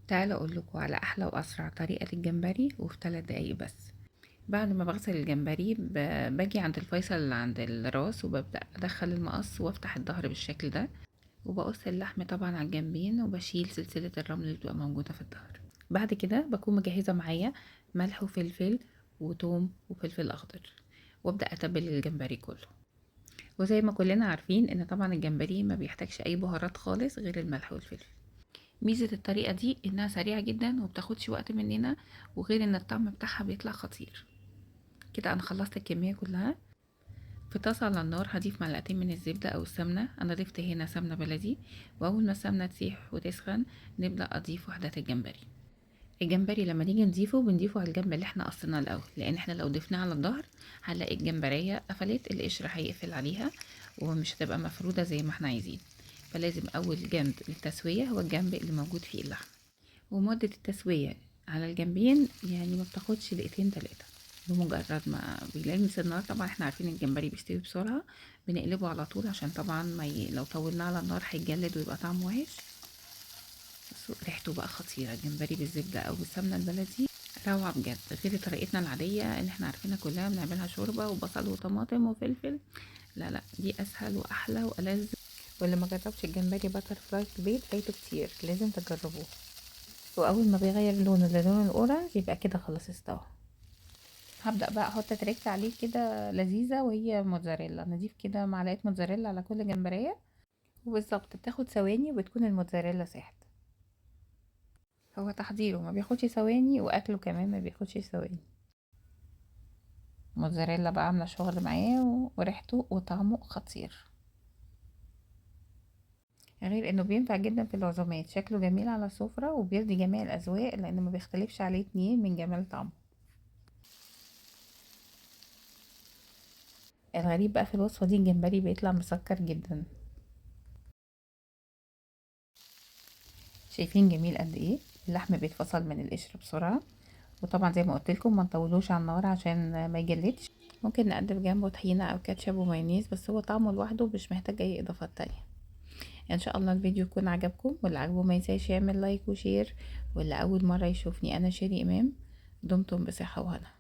تعالوا اقول لكم على احلى واسرع طريقه للجمبري وفي 3 دقايق بس. بعد ما بغسل الجمبري باجي عند الفيصل اللي عند الراس، وببدا ادخل المقص وافتح الظهر بالشكل ده، وبقص اللحم طبعا على الجنبين، وبشيل سلسلة الرمل اللي بتبقى موجودة في الظهر. بعد كده بكون مجهزة معايا ملح وفلفل وتوم وفلفل اخضر، وابدا اتبل الجمبري كله. وزي ما كلنا عارفين ان طبعا الجمبري ما بيحتاجش اي بهارات خالص غير الملح والفلفل. ميزة الطريقة دي انها سريعة جدا وبتاخدش وقت مننا، وغير ان الطعم بتاعها بيطلع خطير. كده انا خلصت الكمية كلها. في طاسة على النار هضيف معلقتين من الزبدة او السمنة، انا ضفت هنا سمنة بلدي. واول ما السمنة تسيح وتسخن نبدأ اضيف وحدات الجمبري. الجمبري لما نيجي نضيفه بنضيفه على الجنب اللي احنا قصيناه الاول، لان احنا لو ضفناه على الظهر هنلاقي الجمبرية قفلت، القشر هيقفل عليها ومش هتبقى مفرودة زي ما احنا عايزين. فلازم اول جنب للتسوية هو الجنب اللي موجود فيه اللحم. ومدة التسوية على الجنبين ما بتاخدش دقيقتين تلاتة، بمجرد ما بيلمس النار. طبعا احنا عارفين الجمبري بيستوي بسرعة، بنقلبه على طول عشان طبعا ما لو طولناه على النار هيتجلد ويبقى طعمه وحش. بس ريحته بقى خطيرة، الجمبري بالزبدة او بالسمنة البلدي روعة بجد، غير طريقتنا العادية اللي احنا عارفينها كلها بنعملها شوربة وبصل وطماطم وفلفل. لا لا، دي اسهل واحلى والذ. واللي ما جربش الجمبري butterfly في البيت فايته كتير، لازم تجربوه. واول ما بيغير لونه للون ال orange يبقى كده خلاص استوى. هبدأ بقى احط تريكة عليه كده لذيذة، وهي موتزاريلا. نضيف كده معلقة موتزاريلا على كل جمبرية، وبالظبط بتاخد ثواني وبتكون الموتزاريلا ساحت. هو تحضيره ما بياخدش ثواني، واكله كمان ما بياخدش ثواني. موتزاريلا بقى عاملة شغل معاه، وريحته وطعمه خطير، غير انه بينفع جدا في العزومات. شكله جميل على السفرة وبيرضي جميع الاذواق، لانه ما بيختلفش عليه اتنين من جمال طعمه. الغريب بقى في الوصفة دي الجمبري بيطلع مسكر جدا. شايفين جميل قد ايه؟ اللحم بيتفصل من القشر بسرعة، وطبعا زي ما قلت لكم ما نطولوش على النار عشان ما يجلدش. ممكن نقدم جنبه طحينة او كاتشب ومايونيز، بس هو طعمه لوحده مش محتاج اي اضافات تانية. ان شاء الله الفيديو يكون عجبكم، واللي عجبه ما ينساش يعمل like و share، واللي اول مرة يشوفني انا شيري امام. دمتم بصحة وهنا.